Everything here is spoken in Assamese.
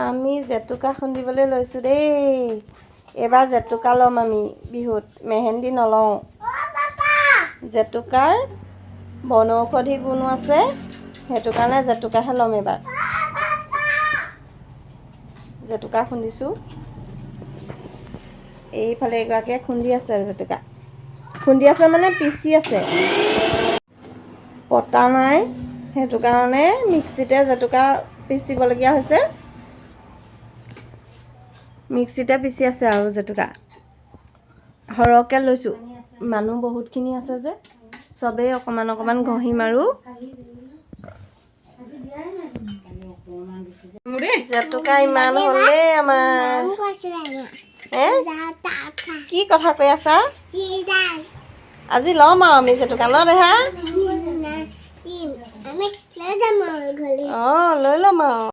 আমি জেতুকা খুন্দিবলৈ লৈছোঁ দেই। এইবাৰ জেতুকা ল'ম আমি বিহুত, মেহেন্দি নলওঁ। জেতুকাৰ বনৌষধি গুণো আছে, সেইটো কাৰণে জেতুকাহে ল'ম এইবাৰ। জেতুকা খুন্দিছোঁ। এইফালে এগৰাকীয়ে খুন্দি আছে জেতুকা। খুন্দি আছে মানে পিচি আছে। পতা নাই, সেইটো কাৰণে মিক্সিতে জেতুকা পিচিবলগীয়া হৈছে। মিক্সিতে পিচি আছে আৰু জেতুকা সৰহকৈ লৈছোঁ। মানুহ বহুতখিনি আছে যে, চবেই অকণমান অকণমান ঘঁহিম। আৰু জেতুকা ইমান হ'লেই আমাৰ। হে, কি কথা কৈ আছা? আজি ল'ম আৰু আমি জেতুকা ন দেহা? অঁ, লৈ ল'ম আৰু।